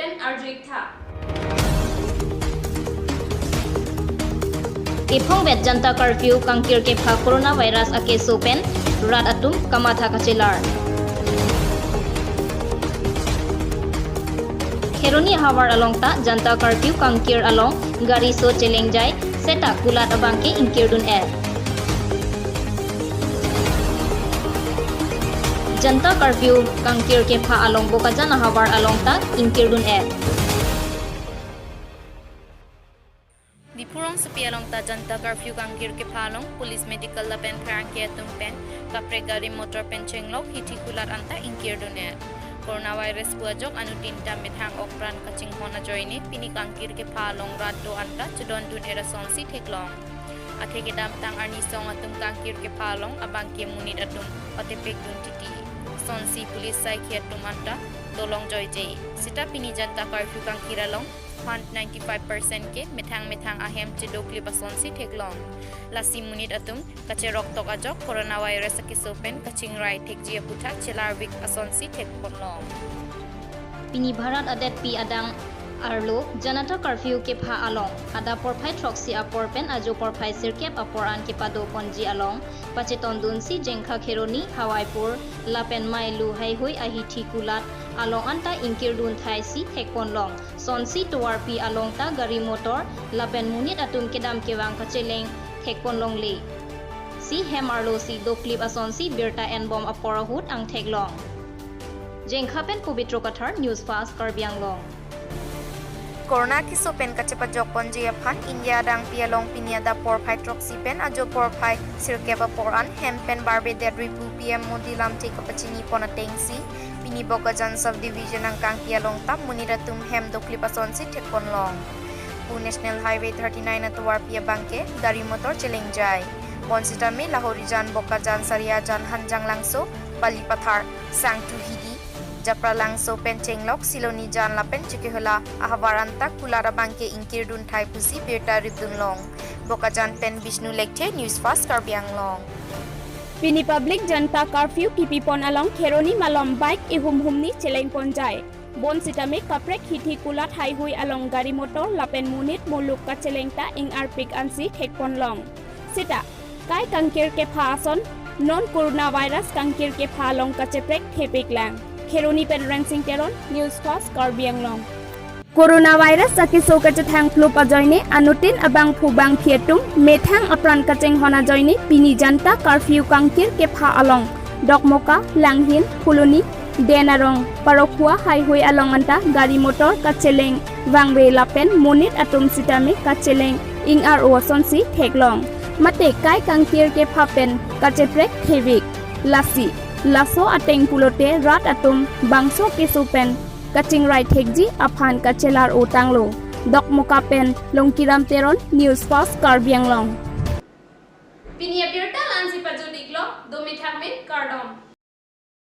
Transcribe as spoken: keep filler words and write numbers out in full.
Pen arjuik tha. Ephong vet Janata Curfew kangkir kepha coronavirus akeso pen rat atum kamatha kachelar. Kheroni ahavar along ta Janata Curfew kangkir along gari so chelengjai, seta kulat abangke ingkirdun-et. Janata Curfew kangkir kepha along Bokajan ahavar along ta ingkirdun-et. Diphu rongsopi along ta Janata Curfew kangkir kepha along police, medical lapen pherangke atum pen kaprek gari motor pen chenglok hithi kulat anta ingkirdun-et. Coronavirus pu ajok anuttin ta methang okpran kachinghon ajoine pini kangkir kepha along rat do anta chodondun-et asonsi theklong. Athe kedamtang arni song atum kangkir kepha along abangke monit atum patepekdun titi. Sonsi police saikhi atum anta dolong joije. Seta pini Janata Curfew kangkir along aphan ninety-five percent ke methang methang ahem chedoklip asonsi theklong. Lasi monit atum kacherok tok ajok coronavirus akeso pen kachingrai thekji aputhak chelarvik asonsi thekponlong. Pini Bharat adetpi adang arlo Janata Curfew kepha along adap porphai throksi apor pen ajo porphai sirkep apor an kepadoponji along pachetondunsi Jengkha, Kheroni, Hawaipur lapen Mailu haihui ahithi kulat along anta ingkirdun thaisi thekponlong. Sonsi tovarpi along ta gari motor lapen monit atum kedam kevang kacheleng thekponlongle. Si hem arlosi doklip asonsi birta enbom apor ahut angtheklong. Jengkha pen Pobitro Kathar, News Fast Karbi Anglong. Corona akeso pen kachepajokponji aphan India adangpi along pini adap porphai throksi pen ajo porphai sirkep apor an hem pen barbedet ripu P M Modi lamthe kapachinipon atengsi pini Bokajan Sub Division angkangpi along ta monit atum hem doklip asonsi thekponlong. Pu National Highway thirty-nine atovarpi abangke gari motor chelengjai. Bonsitame Lahorijan, Bokajan, Sariajan, Hanjanglangso, Balipathar, Sangtuhidi, Japralangso pen chenglok Silonijan lapen Chokihola ahavar anta kulat abangke ingkirdun thai pusi birta ripdunlong. Bokajan pen Bishnu Lekthe, News Fast Karbi Anglong. Pini Public Janata Curfew kipipon along Kheroni malom bike ihum humni chelengponjai. Bonsitame kaprek hithi kulat haihui along gari motor lapen monit muluk kacheleng ta ingarpik ansi thekponlong. Seta kai kangkir kepha ason non coronavirus kangkir kepha along kacheprek thepiklang. Kheroni pen Rensing Teron, News Fast Karbi Anglong. Coronavirus akeso kachethang plup ajoine anuttin abangphu bangphi atum methang apran kachinghon ajoine pini Janata Curfew kangkir kepha along Dokmoka, Langhin, Phuloni, Den Arong, Parokhua haihui along anta gari motor kacheleng vangve lapen monit atum sitame kacheleng ingar-o asonsi theklong. Mate kai kangkir kepha pen kacheprek thevik. Lasi laso ateng pulote rat atum bangso keso pen kachingrai thekji aphan kachelar-o tanglo. Dokmoka pen Longkiram Teron, News Fast Karbi Anglong. Pini apir